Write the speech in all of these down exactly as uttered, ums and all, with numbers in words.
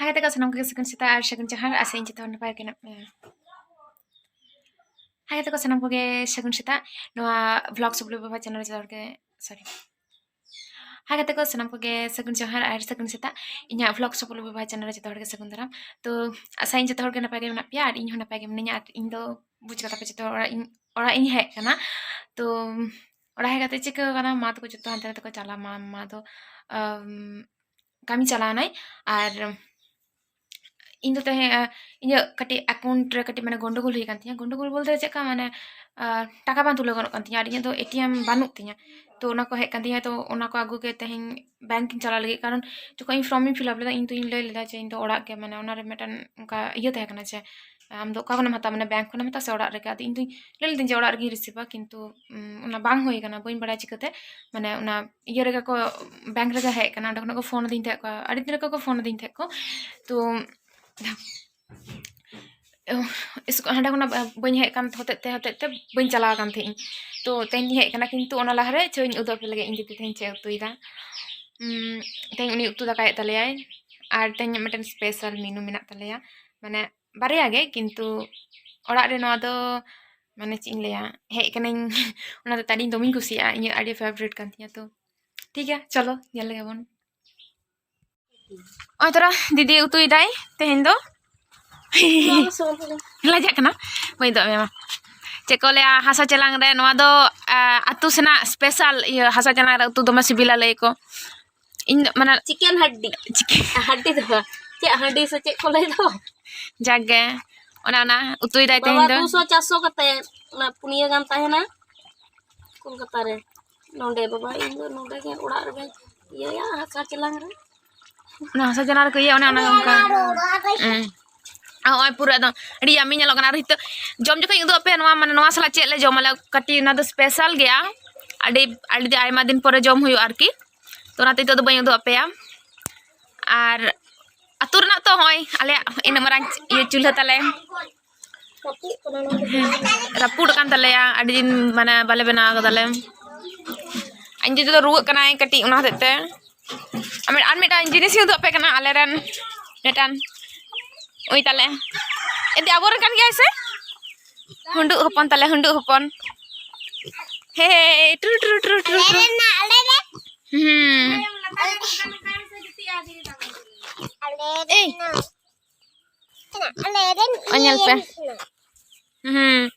ᱜᱟᱛᱮ ᱠᱚ ᱥᱟᱱᱟᱢ ᱠᱚᱜᱮ ᱥᱟᱹᱜᱩᱱ ᱥᱮᱛᱟᱜ ᱟᱨ ᱥᱟᱹᱜᱩᱱ ᱡᱚᱦᱟᱨ᱾ ᱟᱥᱟᱭᱟᱹᱧ ᱡᱚᱛᱚ ᱦᱚᱲ ᱱᱟᱯᱟᱭ ᱜᱮ ᱢᱮᱱᱟᱜ ᱯᱮᱭᱟ᱾ ᱦᱟᱭ ᱜᱟᱛᱮ ᱠᱚ ᱥᱟᱱᱟᱢ ᱠᱚᱜᱮ ᱥᱟᱹᱜᱩᱱ ᱥᱮᱛᱟᱜ᱾ ᱱᱚᱣᱟ vlog ᱥᱩᱵᱞᱩ ᱵᱟᱵᱟ channel ᱨᱮ ᱡᱚᱛᱚ ᱦᱚᱲ ᱜᱮ, sorry, ᱦᱟᱭ ᱜᱟᱛᱮ ᱠᱚ ᱥᱟᱱᱟᱢ ᱠᱚᱜᱮ ᱥᱟᱹᱜᱩᱱ ᱡᱚᱦᱟᱨ ᱟᱨ ᱥᱟᱹᱜᱩᱱ ᱥᱮᱛᱟᱜ᱾ ᱤᱧᱟᱹᱜ vlog ᱥᱩᱵᱞᱩ ᱵᱟᱵᱟ channel ᱨᱮ ᱡᱚᱛᱚ ᱦᱚᱲ ᱜᱮ ᱥᱟᱹᱜᱩᱱ ᱫᱟᱨᱟᱢ᱾ ᱛᱚ ᱟᱥᱟᱭᱟᱹᱧ ᱡᱚᱛᱚ ᱦᱚᱲ ᱜᱮ ᱱᱟᱯᱟᱭ ᱜᱮ ᱢᱮᱱᱟᱜ ᱯᱮᱭᱟ ᱟᱨ ᱤᱧ ᱦᱚᱸ ᱱᱟᱯᱟᱭ ᱜᱮ ᱢᱤᱱᱟᱹᱧᱟ᱾ ᱟᱨ ᱤᱧ ᱫᱚ ᱵᱩᱡᱽ ᱠᱟᱫᱟ ᱯᱮ ᱡᱚᱛᱚ ᱦᱚᱲ ᱚᱲᱟᱜ ᱤᱧ, ᱚᱲᱟᱜ ᱤᱧ ᱦᱮᱡ ᱟᱠᱟᱱᱟ᱾ ᱛᱚ ᱚᱲᱟᱜ ᱦᱮᱡ ᱠᱟᱛᱮ ᱪᱤᱠᱟᱹ ᱠᱟᱱᱟ, ᱢᱟ ᱛᱟᱠᱚ ᱡᱚᱛᱚ ᱦᱟᱱᱛᱮ ᱱᱟᱛᱮ ᱠᱚ ᱪᱟᱞᱟᱣ, ᱢᱟ, ᱢᱟ ᱫᱚ, ᱟᱢ, ᱠᱟᱹᱢᱤ ᱪᱟᱞᱟᱣ ᱮᱱᱟᱭ᱾ ᱟᱨ ᱤᱧ ᱫᱚ ᱛᱟᱦᱮᱸ, ᱟ, ᱤᱧᱟᱹᱜ ᱠᱟᱹᱴᱤᱡ account ᱨᱮ ᱠᱟᱹᱴᱤᱡ ᱢᱟᱱᱮ ᱜᱚᱱᱰᱳᱜᱳᱞ ᱦᱩᱭ ᱟᱠᱟᱱ ᱛᱤᱧᱟᱹ᱾ ᱜᱚᱱᱰᱳᱜᱳᱞ ᱵᱚᱞᱛᱮ ᱪᱮᱫ ᱞᱮᱠᱟ ᱢᱟᱱᱮ, ᱟ, ᱴᱟᱠᱟ ᱵᱟᱝ ᱛᱩᱞᱟᱹᱣ ᱜᱟᱱᱚᱜ ᱠᱟᱱ ᱛᱤᱧᱟᱹ ᱟᱨ ᱤᱧᱟᱹᱜ ᱫᱚ ATM ᱵᱟᱹᱱᱩᱜ ᱛᱤᱧᱟᱹ᱾ ᱛᱚ ᱚᱱᱟ ᱠᱚ ᱦᱮᱡ ᱠᱟᱱ ᱛᱤᱧᱟᱹ, ᱛᱚ ᱚᱱᱟ ᱠᱚ ᱟᱹᱜᱩ ᱜᱮ ᱛᱮᱦᱮᱧ bank ᱤᱧ ᱪᱟᱞᱟᱣ ᱞᱟᱹᱜᱤᱫ᱾ ᱠᱟᱨᱚᱱ ᱡᱚᱠᱷᱚᱱ ᱤᱧ form ᱤᱧ fill up ᱞᱮᱫᱟ, ᱤᱧ ᱫᱚᱧ ᱞᱟᱹᱭ ᱞᱮᱫᱟ ᱡᱮ ᱤᱧ ᱫᱚ ᱚᱲᱟᱜ ᱜᱮ, ᱢᱟᱱᱮ ᱚᱱᱟ ᱨᱮ ᱢᱤᱫᱴᱟᱝ ᱚᱱᱠᱟ ᱤᱭᱟᱹ ᱛᱟᱦᱮᱸ ᱠᱟᱱᱟ ᱡᱮ ᱟᱢ ᱫᱚ ᱚᱠᱟ ᱠᱷᱚᱱᱮᱢ ᱦᱟᱛᱟᱣᱟ, ᱢᱟᱱᱮ bank ᱠᱷᱚᱱᱮᱢ ᱦᱟᱛᱟᱣᱟ ᱥᱮ ᱚᱲᱟᱜ ᱨᱮᱜᱮ? ᱟᱫᱚ ᱤᱧ ᱫᱚᱧ ᱞᱟᱹᱭ ᱞᱮᱫᱟᱹᱧ ᱡᱮ ᱚᱲᱟᱜ ᱨᱮᱜᱮᱧ receiveᱟ, ᱠᱤᱱᱛᱩ, ᱩᱢ, ᱚᱱᱟ ᱵᱟᱝ ᱦᱩᱭ ᱠᱟᱱᱟ, ᱵᱟᱹᱧ ᱵᱟᱲᱟᱭᱟ ᱪᱤᱠᱟᱹᱛᱮ᱾ ᱢᱟᱱᱮ ᱚᱱᱟ ᱤᱭᱟᱹ ᱨᱮᱜᱮ ᱠᱚ, bank ᱨᱮᱜᱮ ᱦᱮᱡ ᱠᱟᱱᱟ, ᱚᱸᱰᱮ ᱠᱷᱚᱱᱟᱜ ᱠᱚ ᱯᱷᱳᱱ ᱟᱹᱫᱤᱧ ᱛᱟᱦᱮᱸᱫ ᱠᱚ, ᱟᱹᱰᱤ ᱫᱤᱱ ᱨᱮᱜᱮ ᱠᱚ ᱯᱷᱳᱱ ᱟᱹᱫᱤᱧ ᱛᱟᱦᱮᱸᱫ ᱠᱚ᱾ ᱛᱚ ᱤᱥᱠᱩ-, ᱦᱟᱸᱰᱮ ᱠᱷᱚᱱᱟᱜ ᱵᱟᱹᱧ ᱦᱮᱡ ᱠᱟᱱ ᱦᱚᱛᱮᱡ ᱛᱮ, ᱦᱚᱛᱮᱡ ᱛᱮ ᱵᱟᱹᱧ ᱪᱟᱞᱟᱣ ᱟᱠᱟᱱ ᱛᱟᱦᱮᱸᱫ ᱤᱧ᱾ ᱛᱚ ᱛᱮᱦᱮᱧ ᱜᱤᱧ ᱦᱮᱡ ᱠᱟᱱᱟ, ᱠᱤᱱᱛᱩ ᱚᱱᱟ ᱞᱟᱦᱟᱨᱮ ᱪᱚᱧ ᱩᱫᱩᱜ ᱟᱯᱮ ᱞᱮᱜᱮ ᱤᱧ ᱫᱤᱫᱤ ᱛᱮᱦᱮᱧ ᱪᱮᱫ ᱮ ᱩᱛᱩᱭᱮᱫᱟ᱾ ᱩᱢ, ᱛᱮᱦᱮᱧ ᱩᱱᱤ ᱩᱛᱩ ᱫᱟᱠᱟᱭᱮᱫ ᱛᱟᱞᱮᱭᱟᱭ ᱟᱨ ᱛᱮᱦᱮᱧ ᱢᱤᱫᱴᱮᱱ special menu ᱢᱮᱱᱟᱜ ᱛᱟᱞᱮᱭᱟ, ᱢᱟᱱᱮ ᱵᱟᱨᱭᱟ ᱜᱮ, ᱠᱤᱱᱛᱩ ᱚᱲᱟᱜ ᱨᱮ ᱱᱚᱣᱟ ᱫᱚ ᱢᱟᱱᱮ ᱪᱮᱫ ᱤᱧ ᱞᱟᱹᱭᱟ, ᱦᱮᱡ ᱠᱟᱹᱱᱟᱹᱧ ᱚᱱᱟ ᱫᱚ ᱛᱟᱹᱨᱤᱧ ᱫᱚᱢᱮᱧ ᱠᱩᱥᱤᱭᱟᱜᱼᱟ, ᱤᱧᱟᱹᱜ ᱟᱹᱰᱤ favourite ᱠᱟᱱ ᱛᱤᱧᱟᱹ᱾ ᱛᱚ ᱴᱷᱤᱠ ᱜᱮᱭᱟ, ᱪᱚᱞᱚ ᱧᱮᱞ ᱞᱮᱜᱮ ᱵᱚᱱ᱾ ᱱᱚᱜᱼᱚᱭ ᱛᱚᱨᱟ ᱫᱤᱫᱤ ᱩᱛᱩᱭᱮᱫᱟᱭ ᱛᱮᱦᱮᱧ ᱫᱚ᱾ ᱞᱟᱡᱟᱜ ᱠᱟᱱᱟ, ᱵᱟᱹᱧ ᱫᱚᱜ ᱢᱮᱭᱟ ᱢᱟ᱾ ᱪᱮᱫ ᱠᱚ ᱞᱟᱹᱭᱟ, ᱦᱟᱥᱟ ᱪᱮᱞᱟᱝ ᱨᱮ ᱱᱚᱣᱟ ᱫᱚ, ᱟ, ᱟᱹᱛᱩ ᱥᱮᱱᱟᱜ special ᱤᱭᱟᱹ ᱦᱟᱥᱟ ᱪᱮᱞᱟᱝ ᱨᱮ ᱩᱛᱩ ᱫᱚᱢᱮ ᱥᱤᱵᱤᱞᱟ ᱞᱟᱹᱭ ᱠᱚ᱾ ᱤᱧ ᱫᱚ ᱢᱟᱱᱮ chicken ᱦᱟᱰᱰᱤ᱾ Chicken᱾ ᱦᱟᱰᱰᱤ ᱫᱚ ᱵᱟᱝ, ᱪᱮᱫ ᱦᱟᱺᱰᱤ ᱥᱮ ᱪᱮᱫ ᱠᱚ ᱞᱟᱹᱭ ᱫᱚ? ᱡᱟᱠ ᱜᱮ, ᱚᱱᱮ ᱚᱱᱟ ᱩᱛᱩᱭᱮᱫᱟᱭ ᱵᱟᱵᱟ ᱛᱮᱦᱮᱧ ᱫᱚ᱾ ᱫᱩᱥᱚ ᱪᱟᱨᱥᱚ ᱠᱟᱛᱮ, ᱚᱱᱟ ᱯᱩᱱᱭᱟᱹ ᱜᱟᱱ ᱛᱟᱦᱮᱱᱟ ᱠᱳᱞᱠᱟᱛᱟ ᱨᱮ᱾ ᱱᱚᱰᱮ ᱵᱟᱵᱟ, ᱤᱧ ᱫᱚ ᱱᱚᱰᱮ ᱜᱮ ᱚᱲᱟᱜ ᱨᱮᱜᱮ ᱤᱭᱟᱹᱭᱟ, ᱦᱟᱥᱟ ᱪᱮᱞᱟᱝ ᱨᱮ᱾ ᱚᱱᱟ ᱦᱟᱥᱟ ᱪᱮᱞᱟᱝ ᱨᱮᱠᱚ ᱤᱭᱟᱹᱭᱟ, ᱚᱱᱮ ᱚᱱᱟ ᱜᱮ ᱚᱱᱠᱟ᱾ ᱦᱩᱸ᱾ ᱟᱨ ᱦᱚᱸᱜᱼᱚᱭ ᱯᱩᱨᱟᱹ ᱮᱠᱫᱚᱢ ᱟᱹᱰᱤ yummy ᱧᱮᱞᱚᱜ ᱠᱟᱱᱟ᱾ ᱟᱨ ᱦᱤᱛᱚᱜ ᱡᱚᱢ ᱡᱚᱠᱷᱚᱱ ᱤᱧ ᱩᱫᱩᱜ ᱟᱯᱮᱭᱟ, ᱱᱚᱣᱟ ᱢᱟᱱᱮ ᱱᱚᱣᱟ ᱥᱟᱞᱟᱜ ᱪᱮᱫ ᱞᱮ ᱡᱚᱢᱟ, ᱟᱞᱮ ᱠᱟᱹᱴᱤᱡ ᱚᱱᱟ ᱫᱚ special ᱜᱮᱭᱟ, ᱟᱹᱰᱤ, ᱟᱹᱰᱤ ᱟᱭᱢᱟ ᱫᱤᱱ ᱯᱚᱨᱮ ᱡᱚᱢ ᱦᱩᱭᱩᱜᱼᱟ ᱟᱨᱠᱤ᱾ ᱛᱚ ᱚᱱᱟᱛᱮ ᱱᱤᱛᱚᱜ ᱫᱚ ᱵᱟᱹᱧ ᱩᱫᱩᱜ ᱟᱯᱮᱭᱟ᱾ ᱟᱨ ᱟᱹᱛᱩ ᱨᱮᱱᱟᱜ ᱛᱚ ᱦᱚᱸᱜᱼᱚᱭ ᱟᱞᱮᱭᱟᱜ ᱤᱱᱟᱹᱜ ᱢᱟᱨᱟᱝ ᱤᱭᱟᱹ ᱪᱩᱞᱦᱟᱹ ᱛᱟᱞᱮ᱾ ᱨᱟᱹᱯᱩᱫ ᱟᱠᱟᱱ ᱛᱟᱞᱮᱭᱟ, ᱟᱹᱰᱤ ᱫᱤᱱ ᱢᱟᱱᱮ ᱵᱟᱞᱮ ᱵᱮᱱᱟᱣ ᱠᱟᱫᱟᱞᱮ᱾ ᱤᱧ ᱫᱤᱫᱤ ᱫᱚ ᱨᱩᱣᱟᱹᱜ ᱠᱟᱱᱟᱭ ᱠᱟᱹᱴᱤᱡ, ᱚᱱᱟ ᱦᱚᱛᱮᱡ ᱛᱮ᱾ ᱟᱨ ᱢᱤᱫ-, ᱟᱨ ᱢᱤᱫᱴᱟᱝ ᱡᱤᱱᱤᱥ ᱤᱧ ᱩᱫᱩᱜ ᱟᱯᱮ ᱠᱟᱱᱟ, ᱟᱞᱮᱨᱮᱱ ᱢᱤᱫᱴᱟᱝ ᱳᱭ ᱛᱟᱞᱮ᱾ ᱮᱱᱛᱮ ᱟᱵᱚᱨᱮᱱ ᱠᱟᱱ ᱜᱮᱭᱟᱭ ᱥᱮ? ᱦᱩᱰᱩᱜ ᱦᱚᱯᱚᱱ ᱛᱟᱞᱮ, ᱦᱩᱰᱩᱜ ᱦᱚᱯᱚᱱ᱾ ᱦᱮ, ᱦᱮ, ᱴᱨᱩ, ᱴᱨᱩ, ᱴᱨᱩ, ᱴᱨᱩ, ᱴᱨᱩ᱾ ᱦᱩᱸ᱾ ᱮᱭ᱾ ᱚ, ᱧᱮᱞ ᱯᱮ᱾ ᱦᱩᱸ᱾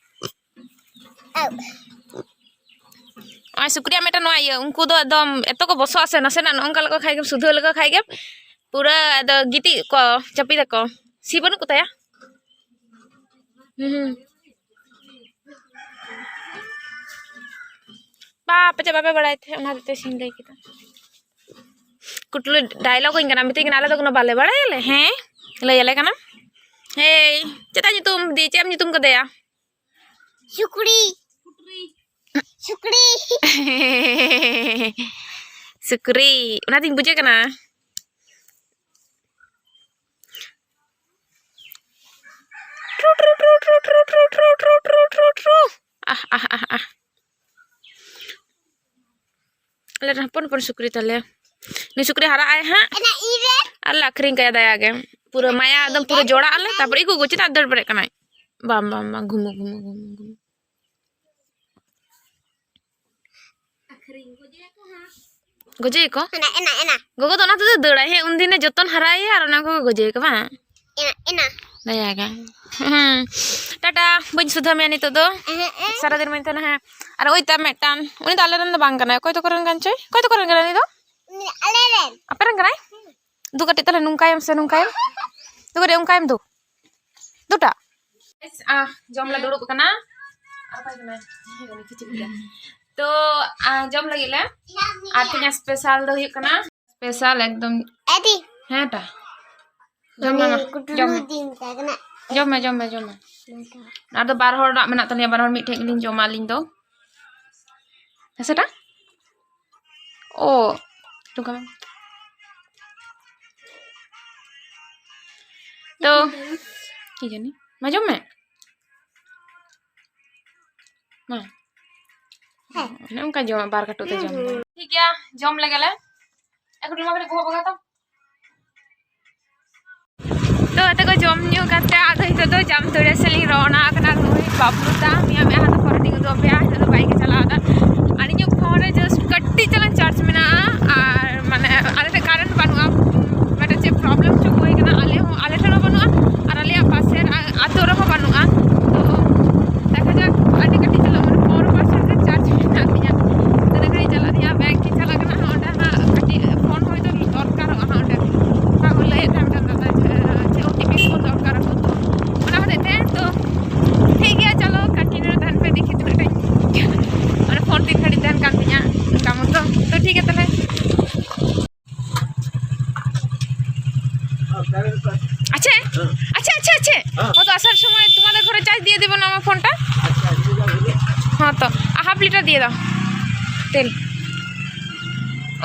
ᱱᱚᱜᱼᱚᱭ ᱥᱩᱠᱨᱤᱭᱟᱜ ᱢᱤᱫᱴᱟᱝ ᱱᱚᱣᱟ ᱤᱭᱟᱹ, ᱩᱱᱠᱩ ᱫᱚ ᱮᱠᱫᱚᱢ ᱮᱛᱚ ᱠᱚ ᱵᱚᱥᱚᱜᱼᱟ ᱥᱮ, ᱱᱟᱥᱮᱱᱟᱜ ᱱᱚᱜᱼᱚ ᱱᱚᱝᱠᱟ ᱞᱮᱠᱚ ᱠᱷᱟᱡ ᱜᱮᱢ, ᱥᱩᱫᱷᱟᱹ ᱞᱮᱠᱚ ᱠᱷᱟᱡ ᱜᱮᱢ, ᱯᱩᱨᱟᱹ ᱟᱫᱚ ᱜᱤᱛᱤᱡ ᱠᱚ, ᱪᱟᱹᱯᱤᱫ ᱟᱠᱚ᱾ ᱥᱤ ᱵᱟᱹᱱᱩᱜ ᱠᱚ ᱛᱟᱭᱟ? ᱦᱩᱸ, ᱦᱩᱸ᱾ ᱵᱟ, ᱯᱟᱪᱮᱫ ᱵᱟᱯᱮ ᱵᱟᱲᱟᱭ ᱛᱟᱦᱮᱸᱫ, ᱚᱱᱟ ᱦᱚᱛᱮᱡ ᱛᱮ ᱤᱧ ᱞᱟᱹᱭ ᱠᱮᱫᱟ᱾ ᱠᱩᱴᱞᱩ dialogue ᱟᱹᱧ ᱠᱟᱱᱟ, ᱢᱤᱛᱟᱹᱧ ᱠᱟᱱᱟ, "ᱟᱞᱮ ᱫᱚ ᱠᱳᱱᱳ ᱵᱟᱞᱮ ᱵᱟᱲᱟᱭᱟᱞᱮ, ᱦᱮᱸ?" ᱞᱟᱹᱭ ᱟᱞᱮ ᱠᱟᱱᱟᱢ᱾ ᱦᱮᱭ, ᱪᱮᱫ ᱛᱟᱭ ᱧᱩᱛᱩᱢ ᱫᱤ? ᱪᱮᱫ ᱮᱢ ᱧᱩᱛᱩᱢ ᱠᱟᱫᱮᱭᱟ? ᱥᱩᱠᱨᱤ᱾ ᱥᱩᱠᱨᱤ᱾ ᱥᱩᱠᱨᱤ᱾ ᱚᱱᱟᱛᱤᱧ ᱵᱩᱡᱮ ᱠᱟᱱᱟ᱾ ᱴᱨᱩ, ᱴᱨᱩ, ᱴᱨᱩ᱾ ᱟᱦ, ᱟᱦ, ᱟᱦ, ᱟᱦ᱾ ᱟᱞᱮ ᱨᱮᱱ ᱦᱚᱯᱚᱱ ᱦᱚᱯᱚᱱ ᱥᱩᱠᱨᱤ ᱛᱟᱞᱮ᱾ ᱱᱩᱭ ᱥᱩᱠᱨᱤ ᱦᱟᱨᱟᱜ ᱟᱭ ᱦᱟᱸᱜ᱾ ᱚᱱᱟ ᱤᱧ ᱨᱮ᱾ ᱟᱨ ᱞᱮ ᱟᱹᱠᱷᱨᱤᱧ ᱠᱟᱭᱟ ᱫᱟᱭᱟ ᱜᱮ᱾ ᱯᱩᱨᱟᱹ ᱢᱟᱭᱟ ᱮᱠᱫᱚᱢ ᱯᱩᱨᱟᱹ ᱡᱚᱲᱟᱜ ᱟᱞᱮ, ᱛᱟᱨᱯᱚᱨᱮ ᱤᱠᱩ ᱜᱩᱪᱤ ᱛᱟᱨ ᱫᱟᱹᱲ ᱵᱮᱨᱮᱫ ᱠᱟᱱᱟᱭ᱾ ᱵᱟᱝ, ᱵᱟᱝ, ᱵᱟᱝ, ᱜᱷᱩᱢᱩ, ᱜᱷᱩᱢᱩ, ᱜᱷᱩᱢᱩ, ᱜᱷᱩᱢᱩ᱾ ᱜᱚᱡᱮᱭᱟᱠᱚ? ᱮᱱᱟ, ᱮᱱᱟ, ᱮᱱᱟ᱾ ᱜᱚᱜᱚ ᱫᱚ ᱚᱱᱟ ᱛᱮᱫᱚ ᱫᱟᱹᱲᱟᱭ, ᱦᱮᱸ, ᱩᱱᱫᱤᱱᱮ ᱡᱚᱛᱚᱱ ᱦᱟᱨᱟᱭᱮᱭᱟ ᱟᱨ ᱚᱱᱟ ᱠᱚ ᱜᱚᱡᱮᱭᱟᱠᱚ, ᱵᱟᱝ? ᱮᱱᱟ, ᱮᱱᱟ᱾ ᱫᱟᱭᱟ ᱜᱮ᱾ ᱦᱩᱸ᱾ ᱴᱟᱴᱟ, ᱵᱟᱹᱧ ᱥᱩᱫᱷᱟᱹ ᱢᱮᱭᱟ ᱱᱤᱛᱚᱜ ᱫᱚ᱾ ᱮᱦᱮᱸ, ᱮᱦᱮᱸ᱾ ᱥᱟᱨᱟᱫᱤᱱ ᱢᱟᱧ ᱛᱟᱦᱮᱱᱟ, ᱦᱮᱸ᱾ ᱟᱨ ᱳᱭ ᱛᱟ ᱢᱤᱫᱴᱟᱝ, ᱩᱱᱤ ᱫᱚ ᱟᱞᱮ ᱨᱮᱱ ᱫᱚ ᱵᱟᱝ ᱠᱟᱱᱟᱭ᱾ ᱚᱠᱚᱭ ᱛᱟᱠᱚ ᱨᱮᱱ ᱠᱟᱱ ᱪᱚᱭ? ᱚᱠᱚᱭ ᱛᱟᱠᱚ ᱨᱮᱱ ᱠᱟᱱᱟᱭ ᱩᱱᱤ ᱫᱚ? ᱩᱱᱤ ᱟᱞᱮ ᱨᱮᱱ᱾ ᱟᱯᱮ ᱨᱮᱱ ᱠᱟᱱᱟᱭ? ᱫᱩ ᱠᱟᱹᱴᱤᱡ ᱛᱟᱦᱞᱮ ᱱᱚᱝᱠᱟᱭᱟᱢ ᱥᱮ ᱱᱚᱝᱠᱟᱭᱟᱢ? ᱫᱩ ᱠᱟᱹᱴᱤᱡ ᱚᱱᱠᱟᱭᱟᱢ ᱫᱩ᱾ ᱫᱩᱴᱟ᱾ ᱡᱚᱢ ᱞᱮ ᱫᱩᱲᱩᱵ ᱠᱟᱱᱟ᱾ ᱛᱚ, ᱟ, ᱡᱚᱢ ᱞᱟᱹᱜᱤᱫ ᱞᱮ᱾ ᱟᱨ ᱛᱮᱦᱮᱧᱟᱜ special ᱫᱚ ᱦᱩᱭᱩᱜ ᱠᱟᱱᱟ, special ᱮᱠᱫᱚᱢ᱾ ᱟᱹᱰᱤ᱾ ᱦᱮᱸ ᱴᱟ᱾ ᱡᱚᱢ ᱢᱮ, ᱢᱟ᱾ ᱡᱚᱢ ᱢᱮ᱾ ᱫᱤᱱ ᱛᱟᱦᱮᱸ ᱠᱟᱱᱟ᱾ ᱡᱚᱢ ᱢᱮ, ᱡᱚᱢ ᱢᱮ, ᱡᱚᱢ ᱢᱮ᱾ ᱱᱚᱝᱠᱟ᱾ ᱟᱨ ᱫᱚ ᱵᱟᱨ ᱦᱚᱲ ᱨᱮᱱᱟᱜ ᱢᱮᱱᱟᱜ ᱛᱟᱞᱮᱭᱟ, ᱵᱟᱨ ᱦᱚᱲ ᱢᱤᱫ ᱴᱷᱮᱡ ᱜᱮᱞᱤᱧ ᱡᱚᱢᱟ ᱟᱹᱞᱤᱧ ᱫᱚ᱾ ᱦᱮᱸ ᱥᱮ ᱴᱟ? ᱳ, ᱛᱚ, ᱠᱤ ᱡᱟᱹᱱᱤ? ᱢᱟ ᱡᱚᱢ ᱢᱮ᱾ ᱢᱟ᱾ ᱦᱮᱸ᱾ ᱚᱱᱮ ᱚᱱᱠᱟ ᱡᱚᱢ, ᱵᱟᱨ ᱠᱟᱹᱴᱩᱵ ᱛᱮ ᱡᱚᱢ ᱢᱮ᱾ ᱦᱩᱸ᱾ ᱴᱷᱤᱠ ᱜᱮᱭᱟ, ᱡᱚᱢ ᱞᱮᱜᱮ ᱞᱮ᱾ ᱮᱠᱴᱩ ᱱᱚᱣᱟ ᱠᱟᱹᱴᱤᱡ ᱵᱚᱦᱚᱜ ᱵᱚᱜᱟ ᱛᱟᱢ᱾ ᱛᱚ ᱜᱟᱛᱮ ᱠᱚ, ᱡᱚᱢ ᱧᱩ ᱠᱟᱛᱮ ᱟᱫᱚ ᱱᱤᱛᱚᱜ ᱫᱚ ᱡᱟᱢᱛᱩᱲᱤᱭᱟᱹ ᱥᱮᱫ ᱞᱤᱧ ᱨᱚᱣᱱᱟ ᱟᱠᱟᱱᱟ᱾ ᱱᱩᱭ ᱵᱟᱹᱵᱞᱩ ᱫᱟ ᱢᱮᱭᱟ ᱢᱮᱭᱟ ᱦᱟᱱᱟ ᱯᱚᱨᱮ ᱞᱤᱧ ᱩᱫᱩᱜ ᱟᱯᱮᱭᱟ᱾ ᱱᱤᱛᱚᱜ ᱫᱚ ᱵᱟᱭᱤᱠ ᱮ ᱪᱟᱞᱟᱣ ᱮᱫᱟ᱾ ᱟᱨ ᱤᱧᱟᱹᱜ ᱯᱷᱳᱱ ᱨᱮ just ᱠᱟᱹᱴᱤᱡ ᱪᱟᱞᱟᱝ ᱪᱟᱨᱡᱽ ᱢᱮᱱᱟᱜᱼᱟ᱾ ᱟᱨ ᱢᱟᱱᱮ ᱟᱞᱮ ᱴᱷᱮᱱ ᱠᱟᱨᱮᱱᱴ ᱵᱟᱹᱱᱩᱜᱼᱟ᱾ ᱢᱤᱫᱴᱮᱱ ᱪᱮᱫ ᱯᱨᱚᱵᱞᱮᱢ ᱪᱚ ᱦᱩᱭ ᱠᱟᱱᱟ, ᱟᱞᱮ ᱦᱚᱸ, ᱟᱞᱮ ᱴᱷᱮᱱ ᱦᱚᱸ ᱵᱟᱹᱱᱩᱜᱼᱟ ᱟᱨ ᱟᱞᱮᱭᱟᱜ ᱯᱟᱥᱮᱨ ᱟ- ᱟᱛᱳ ᱨᱮᱦᱚᱸ ᱵᱟᱹᱱᱩᱜᱼᱟ᱾ ᱛᱚ ᱫᱮᱠᱷᱟ ᱡᱟᱠ, ᱟᱹᱰᱤ ᱠᱟᱹᱴᱤᱡ ᱪᱟᱞᱟᱜ ᱢᱟᱱᱮ ᱯᱚᱱᱨᱚ ᱯᱟᱨᱥᱮᱱᱴ ᱨᱮ ᱪᱟᱨᱡᱽ ᱢᱮᱱᱟᱜ ᱛᱤᱧᱟ᱾ ᱛᱚ ᱫᱮᱠᱷᱟ ᱡᱟᱠ ᱪᱟᱞᱟᱜ ᱛᱤᱧᱟ, ᱵᱮᱝᱠ ᱤᱧ ᱪᱟᱞᱟᱜ ᱠᱟᱱᱟ ᱦᱟᱸᱜ, ᱚᱸᱰᱮ ᱦᱟᱸᱜ ᱠᱟᱹᱴᱤᱡ ᱯᱷᱳᱱ ᱦᱚᱭᱛᱳ ᱫᱚᱨᱠᱟᱨᱚᱜᱼᱟ ᱦᱟᱸᱜ ᱚᱸᱰᱮ᱾ ᱦᱟᱸᱜ ᱠᱚ ᱞᱟᱹᱭᱮᱫ ᱛᱟᱦᱮᱱ ᱠᱟᱱ ᱫᱟᱫᱟ ᱡᱮ ᱪᱮᱫ ᱳ ᱴᱤ ᱯᱤ ᱠᱚ ᱫᱚᱨᱠᱟᱨᱚᱜᱼᱟ, ᱛᱚ ᱚᱱᱟ ᱦᱚᱛᱮᱡ ᱛᱮ ᱛᱚ ᱴᱷᱤᱠ ᱜᱮᱭᱟ, ᱪᱚᱞᱚ ᱠᱚᱱᱴᱤᱱᱤᱭᱩ ᱨᱮ ᱛᱟᱦᱮᱱ ᱯᱮ, ᱫᱮᱠᱷᱤ ᱛᱤᱱᱟᱹᱜ ᱴᱟᱭᱤᱢ ᱢᱟᱱᱮ ᱯᱷᱳᱱ ᱛᱤᱱ ᱜᱷᱟᱹᱲᱤᱡ ᱛᱟᱦᱮᱱ ᱠᱟᱱ ᱛᱤᱧᱟ ᱚᱱᱠᱟ ᱢᱚᱛᱚ᱾ ᱛᱚ ᱴᱷᱤᱠ ᱜᱮᱭᱟ ᱛᱟᱦᱞᱮ। আচ্ছা আচ্ছা আচ্ছা আচ্ছা। ও তো আসার সময় তোমাদের ঘরে চার্জ দিয়ে দেবো না আমার ফোনটা। হ্যাঁ তো, হাফ লিটার দিয়ে দাও তেল।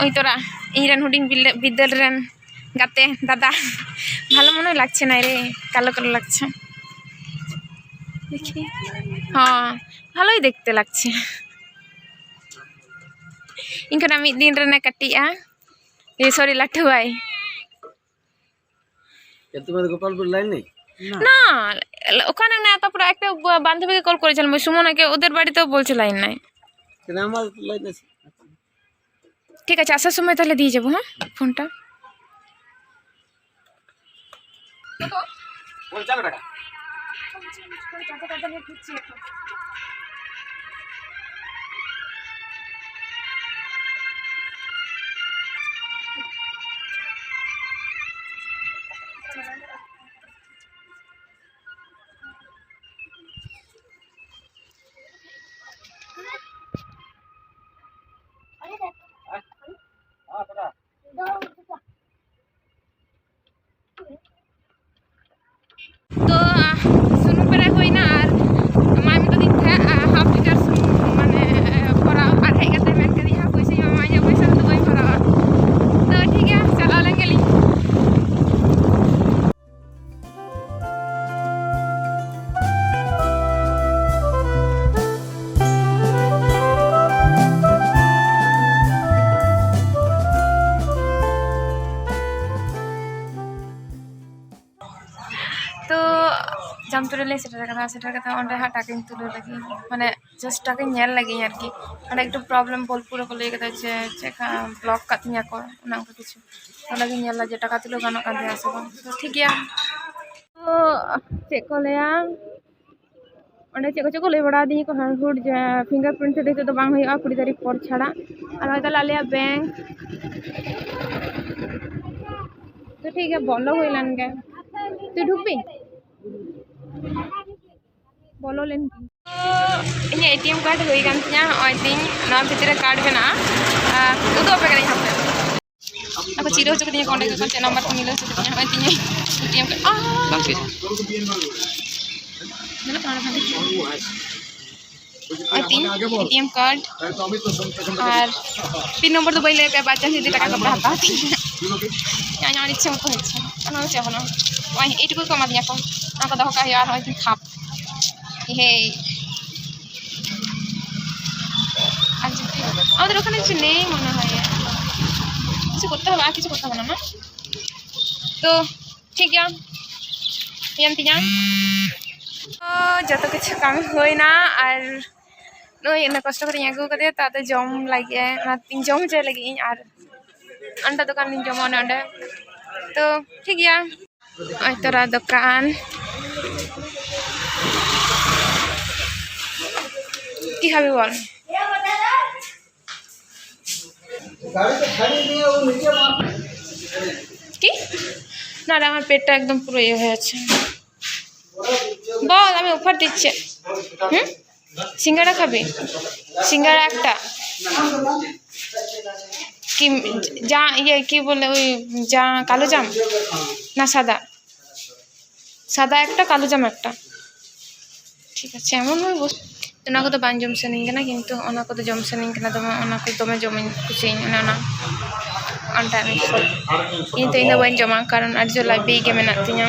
ওই তোরা, ᱤᱧ ᱨᱮᱱ ᱦᱩᱰᱤᱧ ᱵᱤᱞᱟᱹ- ᱵᱤᱫᱟᱹᱞ ᱨᱮᱱ ᱜᱟᱛᱮ ᱫᱟᱫᱟ, ᱵᱷᱟᱞᱚ ᱢᱚᱱᱮ ᱞᱟᱜᱪᱷᱮ ᱱᱟᱭ ᱨᱮ, কালো কালো লাগছে। দেখি, হ্যাঁ, ভালোই দেখতে লাগছে। ᱤᱧ ᱠᱷᱚᱱᱟᱜ ᱢᱤᱫ ᱫᱤᱱ ᱨᱮᱱᱮ ᱠᱟᱹᱴᱤᱡᱼᱟ, ᱮ ᱥᱚᱨᱤ, ᱞᱟᱹᱴᱩᱣᱟᱭ। এ তোমাদের গোপালপুর লাইন নেই? না, ওখানে না, তারপরে একটা ব- বান্ধবীকে কল করেছিলাম, ওই সুমনাকে, ওদের বাড়িতেও বলছে লাইন নাই। কেন আমার লাইন আছে। ঠিক আছে, আসার সময় তাহলে দিয়ে যাবো, হ্যাঁ, ফোনটা। ᱛᱚ, ᱥᱩᱱᱩᱢ ᱯᱮᱨᱮᱡ ᱦᱩᱭᱱᱟ ᱟᱨ ᱢᱟᱭ ᱢᱮᱛᱟᱫᱤᱧ ᱛᱟᱦᱮᱸᱫ, ᱡᱟᱢᱛᱩᱲᱤ ᱞᱮ ᱥᱮᱴᱮᱨ ᱟᱠᱟᱱᱟ᱾ ᱥᱮᱴᱮᱨ ᱠᱟᱛᱮ ᱚᱸᱰᱮ ᱦᱟᱸᱜ ᱴᱟᱠᱟᱧ ᱛᱩᱞᱟᱹᱣ ᱞᱟᱹᱜᱤᱫ, ᱢᱟᱱᱮ just ᱴᱟᱠᱟᱧ ᱧᱮᱞ ᱞᱟᱹᱜᱤᱫ ᱟᱨᱠᱤ᱾ ᱚᱸᱰᱮ ᱮᱠᱴᱩ problem, ᱵᱳᱞᱯᱩᱨ ᱨᱮᱠᱚ ᱞᱟᱹᱭ ᱠᱟᱫᱟ ᱡᱮ ᱪᱮᱫ ᱠᱟ block ᱠᱟᱜ ᱛᱤᱧᱟ ᱠᱚ, ᱚᱱᱮ ᱚᱱᱠᱟ ᱠᱤᱪᱷᱩ᱾ ᱚᱸᱰᱮ ᱜᱤᱧ ᱧᱮᱞ ᱫᱟ ᱡᱮ ᱴᱟᱠᱟ ᱛᱩᱞᱟᱹᱣ ᱜᱟᱱᱚᱜ ᱠᱟᱱ ᱛᱤᱧᱟ ᱥᱮ ᱵᱟᱝ᱾ ᱛᱚ ᱴᱷᱤᱠ ᱜᱮᱭᱟ, ᱛᱚ ᱪᱮᱫ ᱠᱚ ᱞᱟᱹᱭᱟ, ᱚᱸᱰᱮ ᱪᱮᱫ ᱠᱚᱪᱚ ᱠᱚ ᱞᱟᱹᱭ ᱵᱟᱲᱟ ᱟᱹᱫᱤᱧᱟ ᱠᱚ, ᱦᱟᱱᱦᱩᱲ ᱡᱮ fingerprint ᱫᱚ ᱱᱤᱛᱚᱜ ᱫᱚ ᱵᱟᱝ ᱦᱩᱭᱩᱜᱼᱟ ᱠᱩᱲᱤ ᱛᱟᱹᱨᱤᱠᱷ ᱯᱚᱨ ᱪᱷᱟᱲᱟ᱾ ᱟᱨ ᱱᱚᱜᱼᱚᱭ ᱛᱟᱦᱞᱮ ᱟᱞᱮᱭᱟᱜ bank᱾ ᱛᱚ ᱴᱷᱤᱠ ᱜᱮᱭᱟ, ᱵᱚᱞᱚ ᱦᱩᱭ ᱞᱮᱱ ᱜᱮ᱾ ᱛᱩᱭ ᱰᱷᱩᱠᱵᱤ? ᱵᱚᱞᱚ ᱞᱮᱱ ᱜᱤᱧ᱾ ᱛᱚ ᱤᱧᱟᱹᱜ ATM card ᱦᱩᱭ ᱠᱟᱱ ᱛᱤᱧᱟ᱾ ᱱᱚᱜᱼᱚᱭ ᱛᱤᱧ, ᱱᱚᱣᱟ ᱵᱷᱤᱛᱤᱨ ᱨᱮ card ᱢᱮᱱᱟᱜᱼᱟ᱾ ᱟᱨ ᱩᱫᱩᱜ ᱟᱯᱮ ᱠᱟᱹᱱᱟᱹᱧ ᱦᱟᱯᱮ᱾ ᱚᱱᱟ ᱠᱚ ᱪᱤᱨᱟᱹ ᱦᱚᱪᱚ ᱠᱟᱫᱤᱧᱟ ᱠᱚ ᱚᱸᱰᱮ ᱜᱮ, ᱪᱮᱫ number ᱠᱚ ᱢᱤᱞᱟᱹᱣ ᱦᱚᱪᱚ ᱠᱟᱫᱤᱧᱟ᱾ ᱱᱚᱜᱼᱚᱭ ᱛᱤᱧ ATM card᱾ ᱵᱟᱝ ᱪᱤᱠᱟᱹᱜᱼᱟ᱾ ᱧᱮᱞᱚᱜ ᱠᱟᱱᱟ ᱚᱸᱰᱮ ᱠᱷᱚᱱ? ᱱᱚᱜᱼᱚᱭ ᱛᱤᱧ ATM card᱾ ᱟᱨ PIN number ᱫᱚ ᱵᱟᱹᱧ ᱞᱟᱹᱭ ᱟᱯᱮᱭᱟ, by chance ᱡᱩᱫᱤ ᱴᱟᱠᱟ ᱠᱚᱯᱮ ᱦᱟᱛᱟᱣ ᱛᱤᱧᱟ᱾ ᱤᱧᱟᱹᱜ ᱤᱪᱪᱷᱟᱹ ᱢᱚᱛᱚ ᱦᱩᱭᱩᱜ ᱪᱚ, ᱚᱱᱟ ᱫᱚ ᱪᱮᱫ ᱦᱚᱸ ᱵᱟᱹᱱᱩᱜᱼᱟ᱾ ᱱᱚᱜᱼᱚᱭ ᱮᱭᱴᱩᱠᱩ ᱠᱚ ᱮᱢᱟ ᱫᱤᱧᱟ ᱠᱚ, ᱚᱱᱟ ᱠᱚ ᱫᱚᱦᱚ ᱠᱟᱜ ᱦᱩᱭᱩᱜᱼᱟ᱾ ᱟᱨ ᱱᱚᱜᱼᱚᱭ ᱛᱤᱧ ᱠᱷᱟᱯ, ᱦᱮᱭ। আর যদি আমাদের ওখানে কিছু নেই মনে হয়, কিছু করতে হবে, আর কিছু করতে হবে না, না? তো ᱴᱷᱤᱠ ᱜᱮᱭᱟ, ᱦᱩᱭᱮᱱ ᱛᱤᱧᱟ᱾ ᱛᱚ ᱡᱚᱛᱚ ᱠᱤᱪᱷᱩ ᱠᱟᱹᱢᱤ ᱦᱩᱭᱱᱟ᱾ ᱟᱨ ᱱᱚᱜᱼᱚᱭ ᱩᱱᱟᱹᱜ ᱠᱚᱥᱴᱚ ᱠᱟᱛᱮᱧ ᱟᱹᱜᱩ ᱠᱟᱫᱮᱭᱟ, ᱛᱚ ᱟᱫᱚ ᱡᱚᱢ ᱞᱟᱹᱜᱤᱫ ᱟᱭ, ᱚᱱᱟᱛᱤᱧ ᱡᱚᱢ ᱦᱚᱪᱚᱭ ᱞᱟᱹᱜᱤᱫ ᱤᱧ᱾ ᱟᱨ ᱚᱸᱰᱮ ᱫᱚᱠᱟᱱ ᱞᱤᱧ ᱡᱚᱢᱟ, ᱚᱱᱮ ᱚᱸᱰᱮ᱾ ᱛᱚ ᱴᱷᱤᱠ ᱜᱮᱭᱟ, ᱱᱚᱜᱼᱚᱭ ᱛᱚᱨᱟ ᱫᱚᱠᱟᱱ᱾ কি খাবি বল? কি? না রে, আমার পেটটা একদম পুরো ইয়ে হয়ে আছে। বল, আমি অফার দিচ্ছি। হুম? সিঙ্গারা খাবি? সিঙ্গারা একটা। কি, যা, ইয়ে, কি বলে, ওই যা, কালো জাম না সাদা? সাদা একটা, কালো জাম একটা। ঠিক আছে, এমন ভাবে বস-, ᱚᱱᱟ ᱠᱚᱫᱚ ᱵᱟᱝ ᱡᱚᱢ ᱥᱟᱱᱟᱧ ᱠᱟᱱᱟ, ᱠᱤᱱᱛᱩ ᱚᱱᱟ ᱠᱚᱫᱚ ᱡᱚᱢ ᱥᱟᱱᱟᱧ ᱠᱟᱱᱟ ᱫᱚᱢᱮ, ᱚᱱᱟ ᱠᱚ ᱫᱚᱢᱮ ᱡᱚᱢᱟᱹᱧ ᱠᱩᱥᱤᱭᱟᱜᱼᱟᱹᱧ, ᱚᱱᱮ ᱚᱱᱟ ᱚᱱᱴᱟᱜ ᱨᱮ᱾ ᱠᱤᱱᱛᱩ ᱤᱧ ᱫᱚ ᱵᱟᱹᱧ ᱡᱚᱢᱟ, ᱠᱟᱨᱚᱱ ᱟᱹᱰᱤ ᱡᱳᱨ ᱞᱟᱡ ᱵᱤ ᱜᱮ ᱢᱮᱱᱟᱜ ᱛᱤᱧᱟ᱾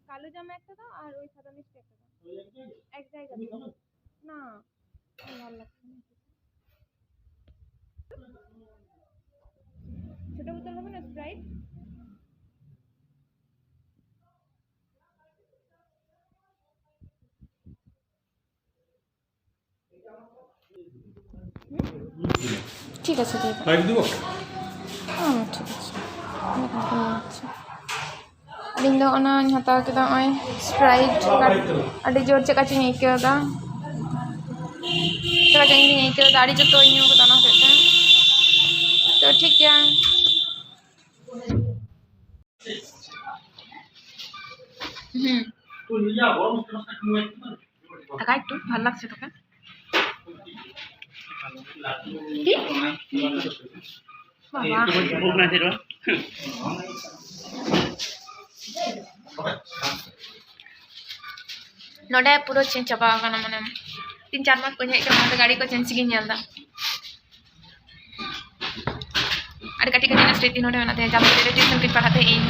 কালো জাম একটা দাও আর ওই সাদা মিষ্টি একটা দাও। এক জায়গা থেকে। না, আমার ভালো লাগছে না। ছোট ᱵᱳᱛᱚᱞ ᱦᱚᱸ ᱢᱮᱱᱟᱜᱼᱟ, Sprite? ঠিক আছে, দিয়ে দাও। লাইট দিব? হুম, ঠিক আছে। আচ্ছা। ᱟᱹᱞᱤᱧ ᱫᱚ ᱚᱱᱟᱧ ᱦᱟᱛᱟᱣ ᱠᱮᱫᱟ, ᱱᱚᱜᱼᱚᱭ Sprite᱾ ᱟᱹᱰᱤ ᱡᱳᱨ ᱪᱮᱫ ᱠᱟ ᱪᱚᱧ ᱟᱹᱭᱠᱟᱹᱣ ᱮᱫᱟ, ᱪᱮᱫ ᱠᱟ ᱪᱚᱧ ᱟᱹᱭᱠᱟᱹᱣ ᱮᱫᱟ, ᱟᱹᱰᱤ ᱡᱳᱨ ᱛᱚᱧ ᱧᱩ ᱠᱮᱫᱟ ᱚᱱᱟ ᱦᱚᱛᱮᱡ ᱛᱮ᱾ ᱛᱚ ᱴᱷᱤᱠ ᱜᱮᱭᱟ᱾ হুম। টাকা একটু ভালো লাগছে তোকে? কি? বাবা। ᱱᱚᱰᱮ ᱯᱩᱨᱟᱹ ᱪᱮᱧᱡᱽ ᱪᱟᱵᱟ ᱟᱠᱟᱱᱟ, ᱢᱟᱱᱮ ᱛᱤᱱ ᱪᱟᱨ ᱢᱟᱥ ᱵᱟᱹᱧ ᱦᱮᱡ ᱟᱠᱟᱱᱟ, ᱚᱱᱟᱛᱮ ᱜᱟᱹᱰᱤ ᱠᱚ ᱪᱮᱧᱡᱽ ᱜᱤᱧ ᱧᱮᱞ ᱮᱫᱟ᱾ ᱟᱹᱰᱤ ᱠᱟᱹᱴᱤᱡ ᱠᱟᱹᱴᱤᱡ ᱨᱮᱱᱟᱜ ᱥᱨᱤᱛᱤ ᱱᱚᱰᱮ ᱢᱮᱱᱟᱜ ᱛᱤᱧᱟ, ᱡᱟᱦᱟᱸ ᱛᱤᱱᱟᱹᱜ ᱴᱤᱭᱩᱥᱚᱱ ᱠᱚᱧ ᱯᱟᱲᱦᱟᱜ ᱛᱟᱦᱮᱸ ᱤᱧ,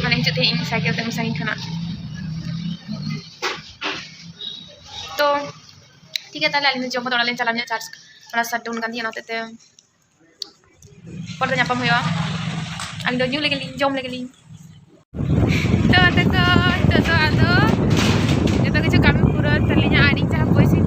ᱢᱟᱱᱮ ᱦᱤᱡᱩᱜ ᱛᱟᱦᱮᱸ ᱤᱧ ᱥᱟᱭᱠᱮᱞ ᱛᱮ ᱩᱱ ᱥᱟᱺᱜᱤᱧ ᱠᱷᱚᱱᱟᱜ᱾ ᱛᱚ ᱴᱷᱤᱠ ᱜᱮᱭᱟ, ᱛᱟᱦᱚᱞᱮ ᱟᱹᱞᱤᱧ ᱫᱚ ᱡᱚᱢ ᱠᱟᱛᱮ ᱚᱲᱟᱜ ᱞᱤᱧ ᱪᱟᱞᱟᱜ ᱧᱚᱜ, ᱪᱟᱨᱡᱽ ᱚᱱᱟ ᱥᱟᱴ ᱰᱟᱣᱩᱱ ᱠᱟᱱ ᱛᱤᱧᱟᱹ, ᱚᱱᱟ ᱦᱚᱛᱮᱡ ᱛᱮ ᱯᱚᱨᱮ ᱧᱟᱯᱟᱢ ᱦᱩᱭᱩᱜᱼᱟ᱾ ᱟᱹᱞᱤᱧ ᱫᱚ ᱧᱩ ᱞᱮᱜᱮ ᱞᱤᱧ, ᱡᱚᱢ ᱞᱮᱜᱮ ᱞᱤᱧ᱾ ᱛᱚ ᱜᱟᱛᱮ ᱠᱚ, ᱱᱤᱛᱚᱜ ᱫᱚ ᱟᱫᱚ ᱡᱚᱛᱚ ᱠᱤᱪᱷᱩ ᱠᱟᱹᱢᱤ ᱯᱩᱨᱟᱹᱣ ᱛᱟᱹᱞᱤᱧᱟ ᱟᱨ ᱤᱧ ᱡᱟᱦᱟᱸ ᱯᱚᱭᱥᱟ